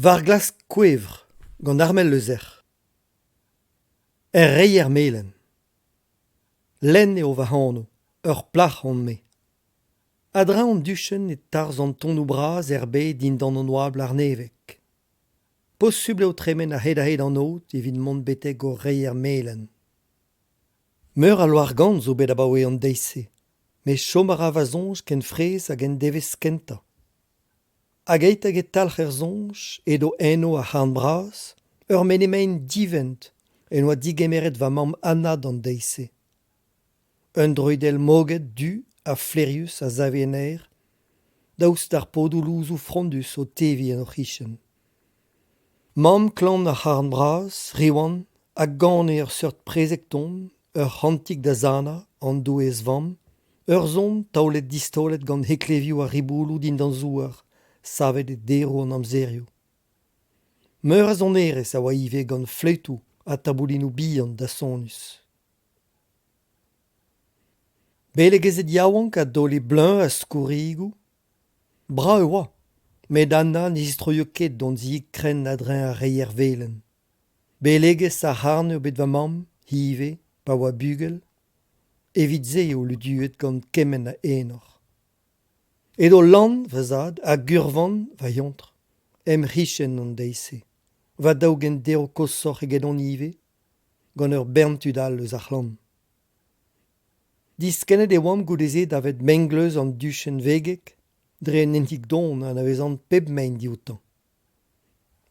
War glask kouevr gant Armel Le Sec'h. Er reier melen. Lenn eo va anv, ur plac'h on-me. A-dreñv an duchenn e tarzh an tonnoù bras er bed dindan an oabl arnevek. Posupl eo tremen a-hed-a-hed an aod evit mont betek hor reier melen. Meur a loar-gann zo bet abaoe an deiz-se, met chom a ra va soñj ken fraezh hag en devezh kentañ. Hag eit hag e talc'her soñj edo eno ar c'harn bras, ur mene-mein divent en doa degemeret va mamm Anna d'an deiz-se. Un droidell moged du ha flaerius a save en aer, daoust d'ar podoù louzoù frondus o teviñ en o c'hichen. Mamm klann ar c'harn bras, Riwan, a gane ur seurt prezeg-ton, ur c'hantik da zanañ, an doueez-vamm, Ur son taolet-distaolet gant heklevioù ar ribouloù dindan zouar savet e deroù an amzerioù. Meur a sonerezh a oa ivez gant fleütoù ha taboulinoù bihan dassonus. Belegezed yaouank a daole bleuñv a-skourrigoù. Brav e oa, met Anna ne zistroio ket d'hon ziig krenn a-dreñv ar reier velen. Belegez ar c'harn eo bet va mamm, hi ivez, pa oa bugel. Evit se eo luduet gant kement a enor. Edo Lan, va zad, ha Gurvan, va eontr, em c'hichen an deiz-se, va daou genderv koshoc'h egedon ivez, gant ur bern tud all eus ar c'hlann. Diskennet e oamp goude-se davet mengleuz an duchenn vegek dre un hentig don a anavezan pep maen dioutañ.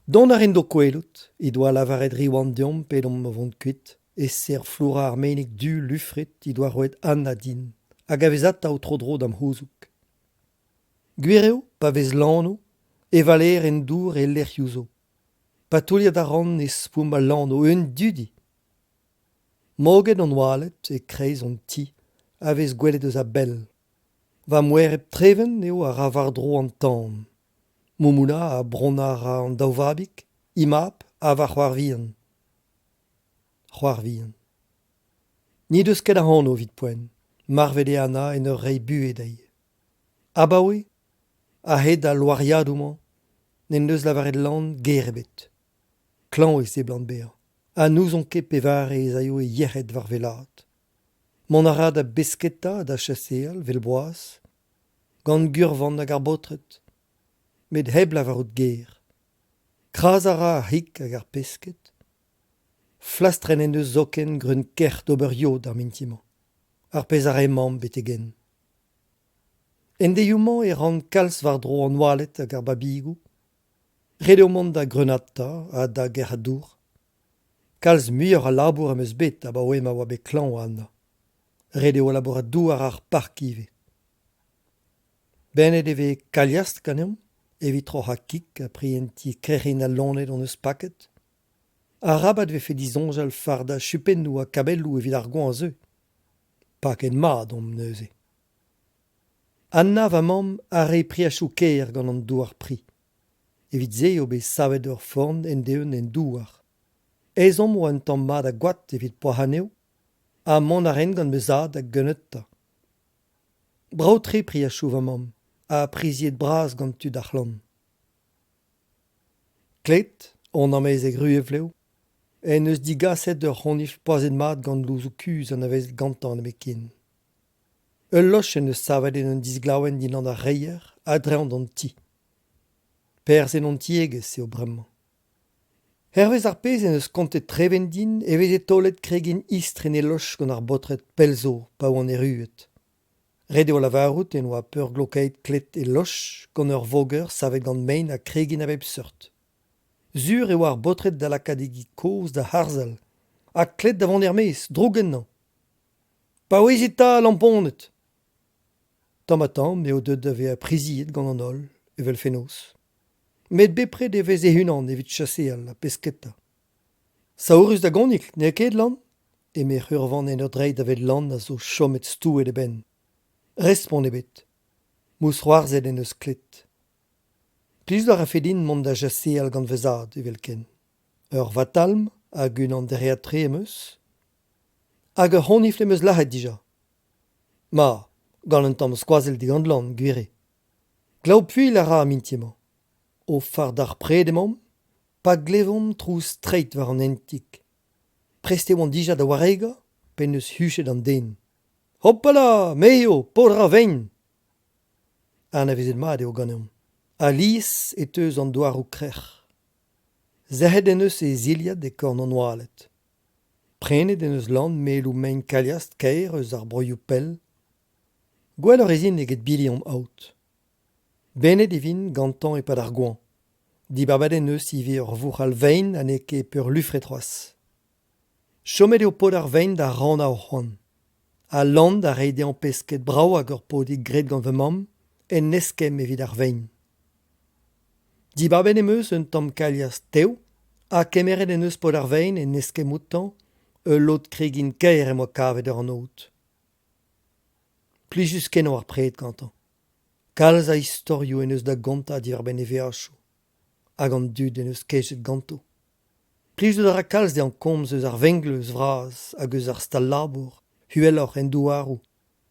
Dont a rin d'ho kwelout, he doa lavaret Riwan deomp p'edomp o vont kuit, e-ser flourañ ar meinig du lufret he doa roet Anna din, hag a vez atav tro-dro da'm c'houzoug. Gwir eo, pa vez lanv, e valeer en dour e lec'hioù zo. Patouilhat a ran e spoum al lanv un dudi. Moged an oaled, e-kreiz hon ti, a vez gwelet eus a-bell. Va moereb Treven eo a ra war-dro an tan. Moumouna ha bronnañ a ra an daou vabig, he mab ha va c'hoar vihan. C'hoar vihan. N'he deus ket a anv evit poent, marvet eo Anna en ur reiñ buhez dezhi. Abaoe, a-hed al loariadoù-mañ, n'en deus lavaret Lan ger ebet. Klañv e seblant bezañ, ha n'ouzon ket pevare ez aio e yec'hed war wellaat. Mont a ra da besketa ha da chaseal, 'vel boaz, gant Gurvan hag ar baotred, met hep lavarout ger. Krazañ a ra ar c'hig hag ar pesked. Flastrenn en deus zoken greun kerc'h d'ober yod ar mintin-mañ, ar pezh a rae mamm betek-henn. En deizioù-mañ e ran kalz war-dro an oaled hag ar babigoù. Ret eo mont da greunata ha da gerc'hat dour. Kalz muioc'h a labour am eus bet abaoe ma oa bet klañv Anna. Ret eo labourat douar ar park ivez. Benet e vez kaliast ganeomp evit troc'hañ kig ha prientiñ krec'hin al loened hon eus paket. Arabat e vefe disoñjal fardañ chupennoù ha kabelloù evit ar goañv a zeu. Paket mat omp neuze. Anna, va mamm, a rae priachoù kaer gant an douar-pri. Evit se eo bet savet ur forn end-eeun en douar. Ezhomm oa un tamm mat a goad evit poazhañ anezho ha mont a raent gant ma zad da geuneuta. Brav-tre priachoù va mamm ha priziet-bras gant tud ar c'hlann. Klet, hon amezeg Ruevlev, en deus digaset ur c'honifl poazhet-mat gant louzoù kuzh anavezet gantañ nemetken. Ul loch en deus savet en un disglaouenn dindan ar reier a-dreñv d'an ti. Perzh en hon tiegezh eo bremañ. Hervez ar pezh en deus kontet Treven din e veze taolet kregin istr en e loch gant ar baotred pell zo pa oant erruet. Ret eo lavarout en oa peurglokaet klet e loch gant ur voger savet gant mein ha kregin a bep seurt. Sur e oa ar baotred da lakaat e gi kozh da harzhal ha klet da vont er-maez, droug ennañ. Paouezit 'ta, lamponed ! Tamm-ha-tamm eo deuet da vezañ priziet gant an holl, evel fenoz. Met bepred e vez e-unan evit chaseal ha pesketa. Saourus da gonikl, n'eo ket, Lan ? eme C'hurvan en ur dreiñ davet Lan a zo chomet stouet e benn. Respont ebet. Mousc'hoarzhet en deus klet. Plijout a rafe din mont da chaseal gant va zad, evelkent. Ur vatalm hag unan dereat-tre em eus. Hag ur c'honifl em eus lazhet dija. Ma, gant un tamm skoazell digant Lan, gwir eo. Glav puilh a ra ar mintin-mañ. O fardañ ar pred emaomp pa glevomp trouz treid war an hentig. Prest e oan dija da waregañ p'en deus huchet an den. Hopala, me eo, paotr ar vein ! Anavezet mat eo ganeomp. Alies e teu eus an douaroù krec'h. Sec'het en deus e zilhad e korn an oaled. Prenet en deus Lan melloù mein kailhastr kaer eus ar broioù pell. Gwelloc'h ez int eget bili an aod. Benet e vin gantañ e-pad ar goañv. Dibabet en deus ivez ur vouc'hal vein ha n'eo ket peurlufret c'hoazh. Chomet eo paotr ar vein da rannañ o c'hoant. Ha Lan da reiñ dezhañ pesked brav hag ur podig graet gant va mamm en eskemm evit ar vein. Dibabet em eus un tamm kailhastr tev ha kemeret en deus paotr ar vein en eskemm outañ ul lod kregin kaer em boa kavet ur aod. Plijus-kenañ ar pred gantañ. Kalz a istorioù en deus da gontañ diwar-benn e veajoù hag an dud en deus kejet ganto. Plijout a ra kalz dezhañ komz eus ar vengleuz vras hag eus ar stal-labour, uheloc'h en douaroù,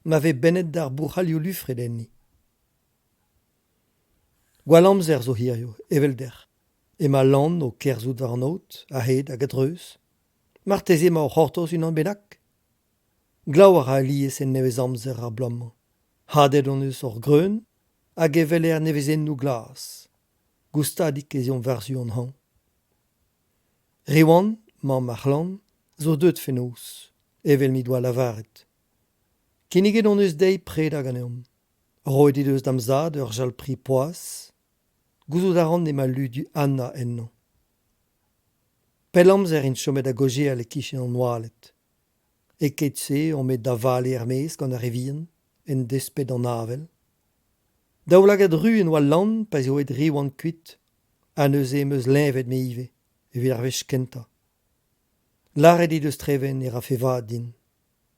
ma vez benet ar bouc'halioù lufret enni. Gwall amzer zo hiziv, evel dec'h. Emañ Lan o kerzhout war an aod, a-hed hag a-dreuz. Marteze emañ o c'hortoz unan bennak ? Glav a ra alies en nevezamzer ar bloaz-mañ. Hadet hon eus hor greun hag e weler nevezennoù glas. Goustadik ez eomp war-zu an hañv. Riwan, mamm ar c'hlann, zo deuet fenoz, evel m'he doa lavaret. Kinniget hon eus dezhi predañ ganeomp. Roet he deus da'm zad ur jal-pri poazh. Gouzout a ran emañ ludu Anna ennañ. Pell amzer int chomet da gaozeal e-kichen an oaled. E-keit-se omp aet da vale er-maez gant ar re vihan, en desped d'an avel. Daoulagad ruz en oa Lan pa'z eo aet Riwan kuit ha neuze em eus leñvet me ivez, evit ar wech kentañ. Lâret he deus Treven e rafe vad din.